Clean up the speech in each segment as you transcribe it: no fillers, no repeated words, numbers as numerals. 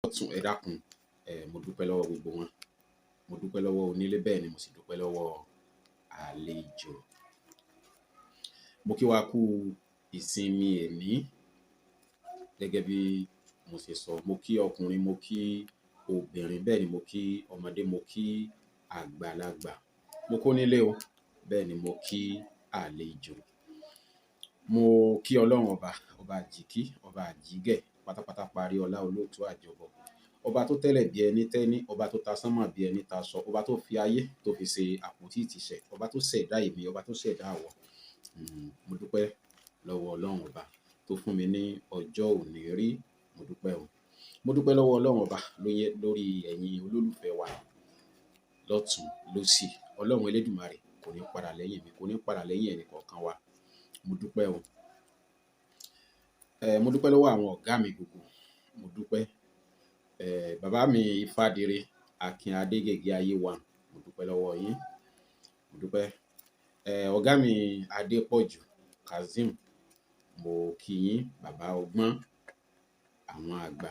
Lọ́tùn, ẹ dákun, mo dúpẹ́ lọ́wọ́ gbogbo wọn. Mo dúpẹ́ lọ́wọ́ onílé, bẹ́ẹ̀ ni mo sì dúpẹ́ lọ́wọ́ àlejò. Mo kí wa kú ìsinmi èní. Gẹ́gẹ́ bí mo ṣe sọ, mo kí ọkùnrin, mo kí obìnrin, bẹ́ẹ̀ ni mo kí ọmọdé, mo kí àgbàlagbà. Mo kó nílé o, bẹ́ẹ̀ ni mo kí àlejò. Mo kí Ọlọ́run ọba, ọba àjíkí, ọba àjígẹ̀, pátápátá parí ọlá, olóòtú àjọbọ. Ọba tó tẹ́lẹ̀ bí ẹni tẹ́ní, ọba tó ta sánmọ̀ bí ẹni taṣọ, ọba tó fi ayé tó fi ṣe àpótí ìtìsẹ̀, ọba tó ṣẹ̀dá èmi, ọba tó ṣẹ̀dá àwọ̀. Mo dúpẹ́ lọ́wọ́ Ọlọ́run ọba tó fún mi ní ọjọ́ òní rí. Mo dúpẹ́ o. Mo dúpẹ́ lọ́wọ́ Ọlọ́run ọba lórí ẹ̀yin olólùfẹ́ wa lọ́tùn lósì. Ọlọ́run Elédùmarè kò ní padà lẹ́yìn mi, kò ní padà lẹ́yìn ẹnì kọ̀ọ̀kan wa. Mo dúpẹ́ o. Mo dúpẹ́ lọ́wọ́ àwọn ọ̀gá mi gbogbo. Mo dúpẹ́. Bàbá mi Ifádire, Akin Adégègé ayé wa. Mo dúpẹ́ lọ́wọ́ yín. Mo dúpẹ́. Ọ̀gá mi Adépọ̀jù Kazeem, mo kí yín, bàbá ọgbọ́n àwọn àgbà.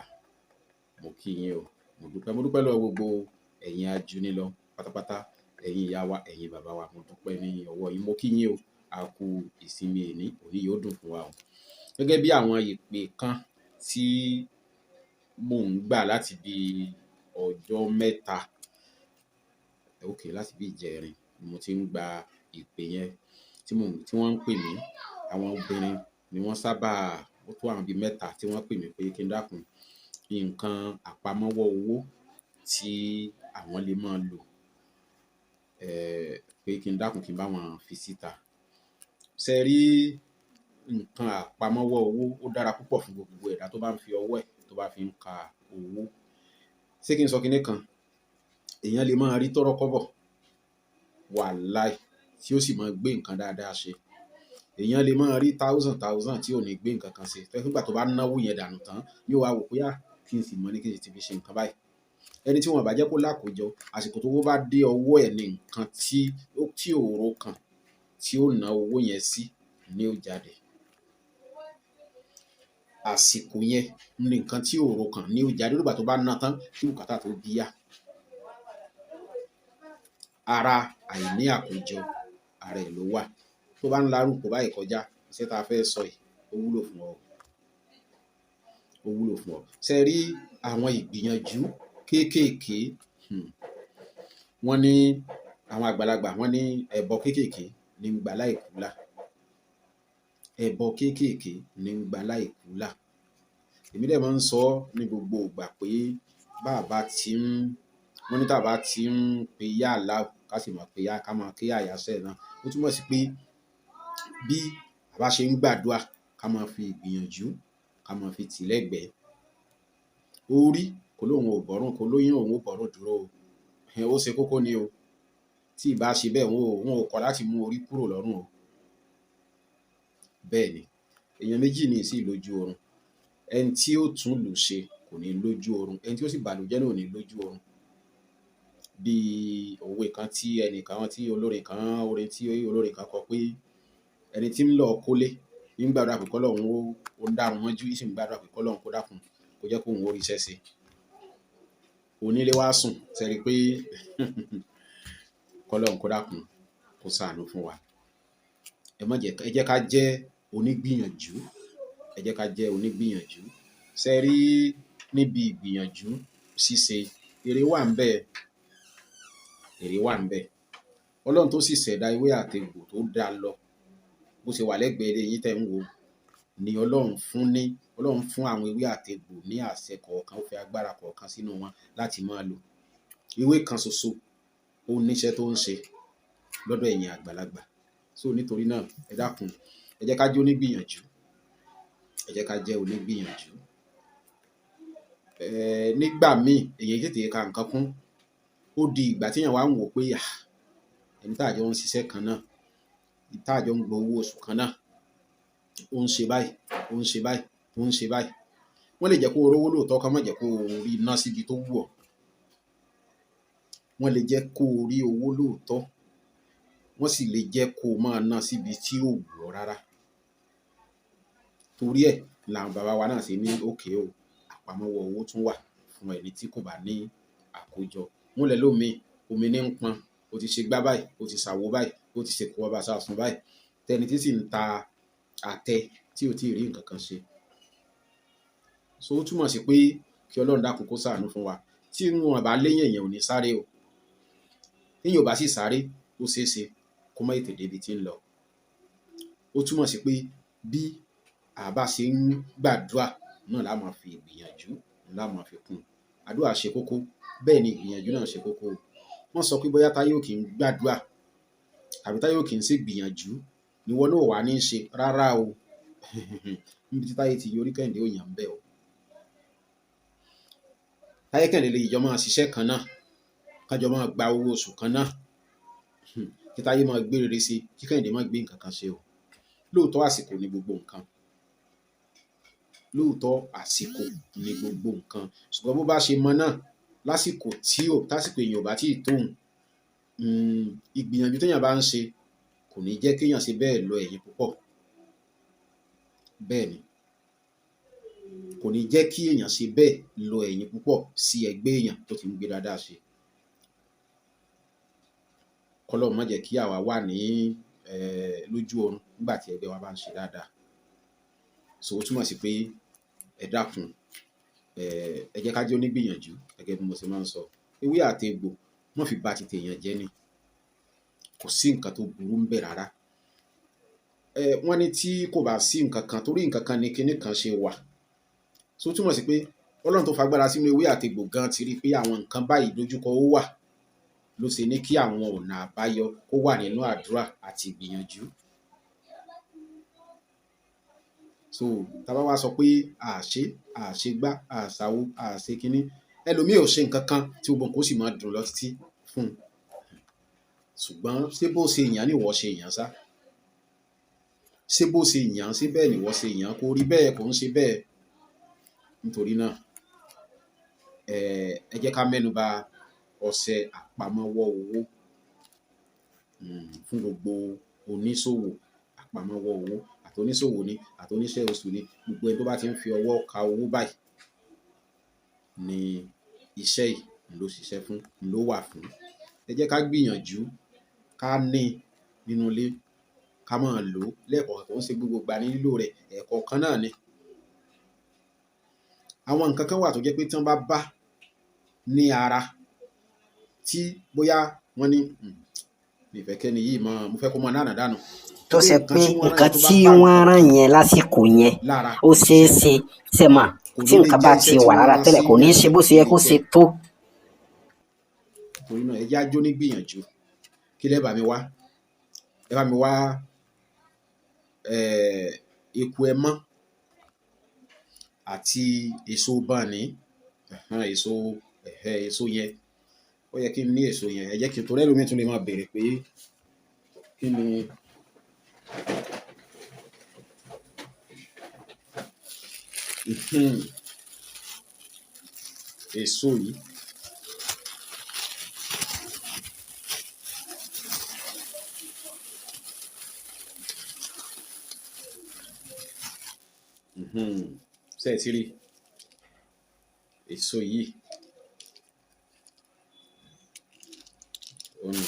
Mo kí yín o. Mo dúpẹ́. Mo dúpẹ́ lọ́wọ́ gbogbo ẹ̀yin ajúnilọ pátápátá, ẹ̀yin ìyá wa, ẹ̀yin bàbá wa. Mo dúpẹ́ ní ọwọ́ yín. Mo kí yín o. A kú ìsinmi èní, òní yóò dùn fún wa o. Gẹ́gẹ́ bí àwọn ìpè kan tí mò ń gbà láti bí ọjọ́ mẹ́ta, okay, láti bí ìjẹrin ni mo ti ń gba ìpè yẹn tí wọ́n ń pè mí. Àwọn obìnrin ni wọ́n sábà, ó tó àwọn bí mẹ́ta tí wọ́n pè mí pé kí n dákun nǹkan àpamọ́wọ́ owó tí àwọn lè máa lò, pé kí n dákun kí n bá wọn fi síta. Ṣé rí nǹkan àpamọ́wọ́ owó, ó dára púpọ̀ fún gbogbo ẹ̀dá tó bá ń fi ọwọ́ ẹ̀ tó bá fi ń ka owó. Ṣé kí n sọ kíní kan? Èèyàn lè máa rí tọ́rọ́kọ́bọ̀, wàláì, tí ó sì máa gbé nǹkan dáadáa ṣe. Èèyàn lè máa rí thousand thousand tí ò ní gbé nǹkan kan ṣe. Tó jẹ́ pé nígbà tó bá náwó yẹn dànù tán, yóò wá wò pé, "Á, kí n sì mọ̀ ní kí n sì ti fi ṣe nǹkan báyìí." Ẹni tí wọ́n bá jẹ́ kó lákòjọ, àsìkò tó owó bá dé ọwọ́ ẹ̀ ní nǹkan tí ò ro kan tí ó ná owó yẹn sí ní ó jáde. Àsìkò yẹn ní nǹkan tí ò ro kan ní ó jáde nígbà tó bá ná tán kí bùkátà tó bíyà. Ara àìní àkójọ ara ẹ̀ ló wà. Tó bá ń larúkọ báyìí kọjá, iṣẹ́ ta fẹ́ sọ yìí, ó wúlò fún ọ. Ó wúlò fún ọ. Ṣé rí àwọn ìgbìyànjú kéékèèké? Wọ́n ní àwọn àgbàlagbà, wọ́n ní ẹbọ kéékèèké ní ń gba láìkú là. Ẹbọ kéékèèké ní ń gba láìkú là. Èmi dẹ̀ máa ń sọ ní gbogbo ìgbà pé bá bá tí ń, wọ́n ní tí a bá ti ń pe yá Allah, ká sì máa pe yá, ká máa ké àyàsẹ́ náà. Ó túmọ̀ sí pé bí a bá ṣe ń gbàdúrà, ká máa fi ìgbìyànjú, ká máa fi tì lẹ́gbẹ̀ẹ́. Orí kò lóhùn ò bọ̀rún, kò lóyún òun ò bọ̀rún dúró o. Ó ṣe kókó ni o. Tí ì bá ṣe bẹ́ẹ̀, wọn ò kọ̀ láti mú orí kúrò lọ́rùn o. Bẹ́ẹ̀ ni, èèyàn méjì ní sì lójú oorun. Ẹni tí ó tún lù ṣe kò ní lójú oorun, ẹni tí ó sì bàlùjẹ́ náà ò ní lójú oorun. Bí òwe kan tí ẹnìkan tí olórin kan, orin tí olórin kan kọ pé ẹni tí ń lọ kólé, ń gbàdúrà pé kọ́lọ́run ó ń dárun mọ́jú, sì ń gbàdúrà pé kọ́lọ́run kó dákun, kó jẹ́ kó òun ó rí iṣẹ́ ṣe. Onílé wá sùn, ṣé rí pé kọ́lọ́run kó dákun, kó ṣàánú fún wa. Ẹ má jẹ́, ẹ jẹ́ ká jẹ́ onígbìyànjú. Ẹ jẹ́ ká jẹ́ onígbìyànjú. Ṣé rí níbi ìgbìyànjú ṣíṣe, èrè wà níbẹ̀. Èrè wà níbẹ̀. Ọlọ́run tó sì ṣẹ̀dá ewé àti egbò tó dá lọ, bó ṣe wà lẹ́gbẹ̀ẹ́ ilé yín tẹ́ ń wò, ni Ọlọ́run fún ní, Ọlọ́run fún àwọn ewé àti egbò ní àṣẹ kọ̀ọ̀kan, ó fi agbára kọ̀ọ̀kan sínú wọn láti máa lò. Ewé kan ṣoṣo, ó ní iṣẹ́ tó ń ṣe lọ́dọ̀ ẹ̀yin àgbàlagbà. So nítorí náà, ẹ dákun, ẹ jẹ́ ká jẹ́ onígbìyànjú. Ẹ jẹ́ ká jẹ́ onígbìyànjú. Nígbà míì, èèyàn tètè ka nǹkan kún. Ó di ìgbà tí èèyàn wá ń wò pé, "À, ẹni tí àjọ ń ṣiṣẹ́ kan náà, tí àjọ ń gba owó oṣù kan náà, ó ń ṣe báyìí, ó ń ṣe báyìí, ó ń ṣe báyìí." Wọ́n lè jẹ́ kó rówó lóòótọ́, kó má jẹ́ kó rí iná síbi tó wù ọ́. Wọ́n lè jẹ́ kó rí owó lóòótọ́, wọ́n sì lè jẹ́ kó máa ná síbi tí ò wù ọ́ rárá. Torí ẹ̀ làwọn bàbá wa náà ṣe ní okay o, àpamọ́wọ́ owó tún wà fún ẹni tí kò bá ní àkójọ. Wọ́n lẹ lómi, omi ní ń pọn, ó ti ṣe gbá báyìí, ó ti ṣàwo báyìí, ó ti ṣe kó ọba sásùn báyìí. Tẹni tí sì ń ta àtẹ tí ò tíì rí nǹkan kan ṣe. So ó túmọ̀ sí pé kí Ọlọ́run dákun kó ṣàánú fún wa. Tí wọn bá léyàn, èèyàn ò ní sáré o. Téèyàn ò bá sì sáré, ó ṣeé ṣe kó má tètè débi tí ń lọ. Ó túmọ̀ sí pé bí a bá ṣe ń gbàdúrà náà la máa fi ìgbìyànjú, la máa fi kún. Àdúrà ṣe kókó, bẹ́ẹ̀ ni ìgbìyànjú náà ṣe kókó. Wọ́n sọ pé bóyá Táyé ò kí ń gbàdúrà tàbí Táyé ò kí ń ṣe ìgbìyànjú ni wọ́n náà wà ní í ṣe. Rárá o. Níbi tí Táyé ti yorí, Kẹ́hìndé ò yàn ń bẹ́ o. Táyé Kẹ́hìndé lè jọ máa ṣiṣẹ́ kan náà, ká jọ máa gba owó oṣù kan náà, kí Táyé máa gbé rere sí, kí Kẹ́hìndé má gbé nǹkan kan ṣe o. Lóòótọ́ àsìkò ni gbogbo nǹkan. Lóòótọ́ àsìkò ni gbogbo nǹkan. Ṣùgbọ́n bó bá ṣe mọ náà, lásìkò tí ò, tásìkò èèyàn ò bá tíì tóun, ìgbìyànjú téèyàn bá ń ṣe kò ní jẹ́ kéèyàn ṣe bẹ́ẹ̀ lọ ẹ̀yìn púpọ̀. Bẹ́ẹ̀ ni. Kò ní jẹ́ kí èèyàn ṣe bẹ́ẹ̀ lọ ẹ̀yìn púpọ̀ sí ẹgbẹ́ èèyàn tó ti ń gbé dáadáa ṣe. Kọ́lọ́run má jẹ́ kí àwa wà ní lójú oorun nígbà tí ẹgbẹ́ wa bá ń ṣe dáadáa. So ó túmọ̀ sí pé ẹ dákun, ẹ jẹ́ ká jẹ́ onígbìyànjú gẹ́gẹ́ bí mo ṣe máa ń sọ. Ewé àti egbò, má fi ba ti tèèyàn jẹ́ ni. Kò sí nǹkan tó burú ń bẹ̀ rárá. Wọ́n ní tí kò bá sí nǹkan kan, torí nǹkan kan ni kíní kan ṣe wà. So ó túmọ̀ sí pé Ọlọ́run tó fagbára sínú ewé àti egbò gan ti rí pé àwọn nǹkan báyìí dojúkọ ó wà, ló ṣe ní kí àwọn ọ̀nà àbáyọ kó wà nínú àdúrà àti ìgbìyànjú. So tá bá wá sọ pé a ṣe, a ṣe gbá, a ṣàwo, a ṣe kíní, ẹlòmíì ò ṣe nǹkan kan tí gbogbo nǹkan ó sì máa dùn lọ títí fún un. Ṣùgbọ́n ṣé bó ṣe yàn ni ìwọ ṣe yàn sá? Ṣé bó ṣe yàn, ṣé bẹ́ẹ̀ ni ìwọ ṣe yàn? Kò rí bẹ́ẹ̀, kò ń ṣe bẹ́ẹ̀. Nítorí náà, ẹ jẹ́ ká mẹ́nu bà ọṣẹ àpamọ́wọ́ owó, fún gbogbo oníṣòwò. Àpamọ́wọ́ owó, àti oníṣòwò ni, àti oníṣẹ́ oṣù ni, gbogbo ẹni tó bá ti ń fi ọwọ́ ka owó báyìí ni iṣẹ́ yìí ló ṣiṣẹ́ fún, ló wà fún. Ẹ jẹ́ ká gbìyànjú ká ní nínú ilé, ká máa lò ó lẹ́ẹ̀kọ̀ọ̀kan. Kò ń ṣe gbogbo ìgbà ní lílò rẹ̀, ẹ̀ẹ̀kọ̀ọ̀kan náà ni. Àwọn nǹkan kan wà tó jẹ́ pé tí wọ́n bá bá ní ara, tí bóyá wọ́n ní, mi fẹ́ kẹ́ni yìí mọ̀, mo fẹ́ kó máa náà dànù. Tó ṣe pé nǹkan tí wọ́n rán yẹn lásìkò yẹn, lára ó ṣeé ṣe ṣe mà kò ní tí lè nǹkan bá jẹ́ ti iṣẹ́ tí wà wọ́n lára rán tẹ́lẹ̀, sí kò ní yàn ṣe bó ṣe yẹ lè kó jẹ́. ṣe tó. Torí náà, ẹ jẹ́ á jó ní gbìyànjú. Kí lẹ bá mi wá? Ẹ bá mi wá eku ẹmọ́ àti èso bọ̀nì, èso, èso yẹn. Ó yẹ kí n ní èso yẹn. Ẹ jẹ́ kí n torí ẹlòmíì tún lè máa béèrè pé kí ni èso yìí. Ṣé ẹ ti rí èso yìí? Òun ni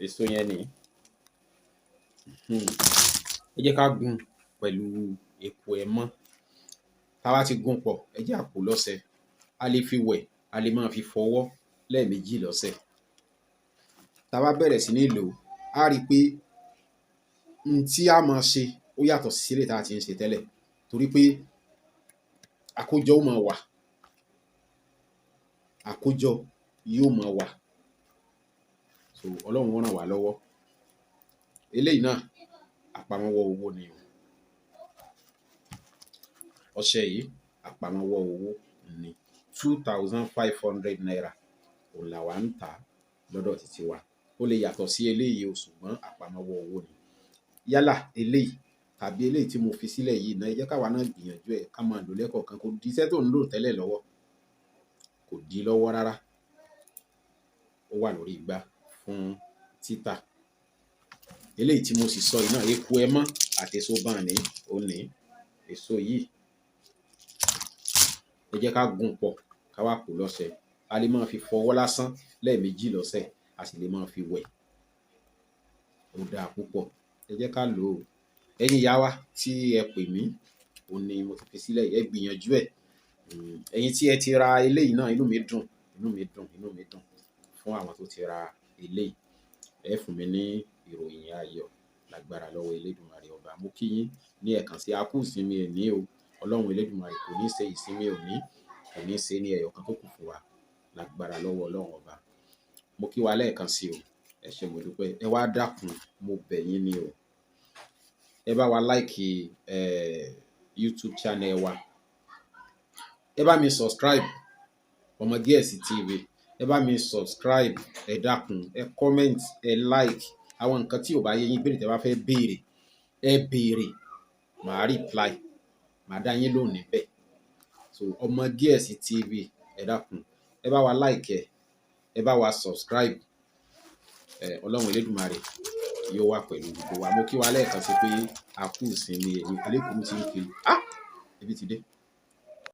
èso yẹn ni. Ẹ jẹ́ ká gún pẹ̀lú epo ẹmọ́. Tá bá ti gún pọ̀, ẹ jẹ́ á pòó lọ́ṣẹ. A lè fi wẹ̀, a lè máa fi fọwọ́ lẹ́ẹ̀mejì lọ́sẹ̀. Tá bá bẹ̀rẹ̀ sí ní lò ó, á rí pé n tí a máa ṣe ó yàtọ̀ sí eléyìí tá a ti ń ṣe tẹ́lẹ̀, torí pé àkójọ ó máa wà. Àkójọ yóò máa wà. So Ọlọ́run ó ràn wá lọ́wọ́. Eléyìí náà, àpamọ́wọ́ owó ni o. Ọṣẹ yìí, àpamọ́wọ́ owó ni. 2,500 naira òun làwa ń tà lọ́dọ̀ títí wa. Ó lè yàtọ̀ sí eléyìí o, ṣùgbọ́n àpamọ́wọ́ owó ni. Yálà eléyìí tàbí eléyìí tí mo fi sílẹ̀ yìí náà, ẹ jẹ́ káwa náà gbìyànjú ẹ̀ ká máa lò lẹ́ẹ̀kọ̀ọ̀kan. Kò di iṣẹ́ tó ń lò tẹ́lẹ̀ lọ́wọ́, kò di lọ́wọ́ rárá. Ó wà lórí igbá fún títà. Eléyìí tí mo sì sọ yìí náà, eku ẹmọ́ àti èso bọ̀nì, òun ní èso yìí. Ẹ jẹ́ ká gún pọ̀, ká wá pò lọ́ṣẹ. A lè máa fi fọwọ́ lásán lẹ́ẹ̀mejì lọ́sẹ̀, a sì lè máa fi wẹ̀. Ó dáa púpọ̀, ẹ jẹ́ ká lò ó. Ẹ̀yin ìyá wa tí ẹ pè mí, òun ni mo ti fi sílẹ̀, ẹ gbìyànjú ẹ̀. Ẹ̀yin tí ẹ ti ra eléyìí náà, inú mi dùn, inú mi dùn, inú mi dùn fún àwọn tó ti ra eléyìí. Ẹ fún mi ní ìròyìn ayọ̀ lágbára lọ́wọ́ Elédùmarè ọba. Mo kí yín ní ẹ̀kan sí, a kú ìsinmi òní o. Ọlọ́run Elédùmarè kò ní ṣe ìsinmi òní, kò ní ṣe ní ẹyọ kan tó kù fún wa lágbára lọ́wọ́ Ọlọ́run ọba. Mo kí wa lẹ́ẹ̀kan sí o. Ẹ ṣé, mo dúpẹ́. Ẹ wá dákun, mo bẹ̀ yín ni o. Ẹ bá wa like YouTube channel wa. Ẹ bá mi subscribe, Ọmọ Gíẹ̀sì TV. Ẹ bá mi subscribe, ẹ dákun, ẹ comment, ẹ like. Àwọn nǹkan tí ò bá yé yín, ìbéèrè tí ẹ bá fẹ́ béèrè, ẹ béèrè, màá reply, màá dá yín lóhùn níbẹ̀. So Ọmọ Gíẹ̀sì TV, ẹ dákun, ẹ bá wa like ẹ, ẹ bá wa subscribe. Ọlọ́run Elédùmarè yóò wà pẹ̀lú gbogbo wa. Mo kí wa lẹ́ẹ̀kan sí pé a kú ìsinmi èní. Elékùrú ti ń kiri. Ah! Ebi ti dé.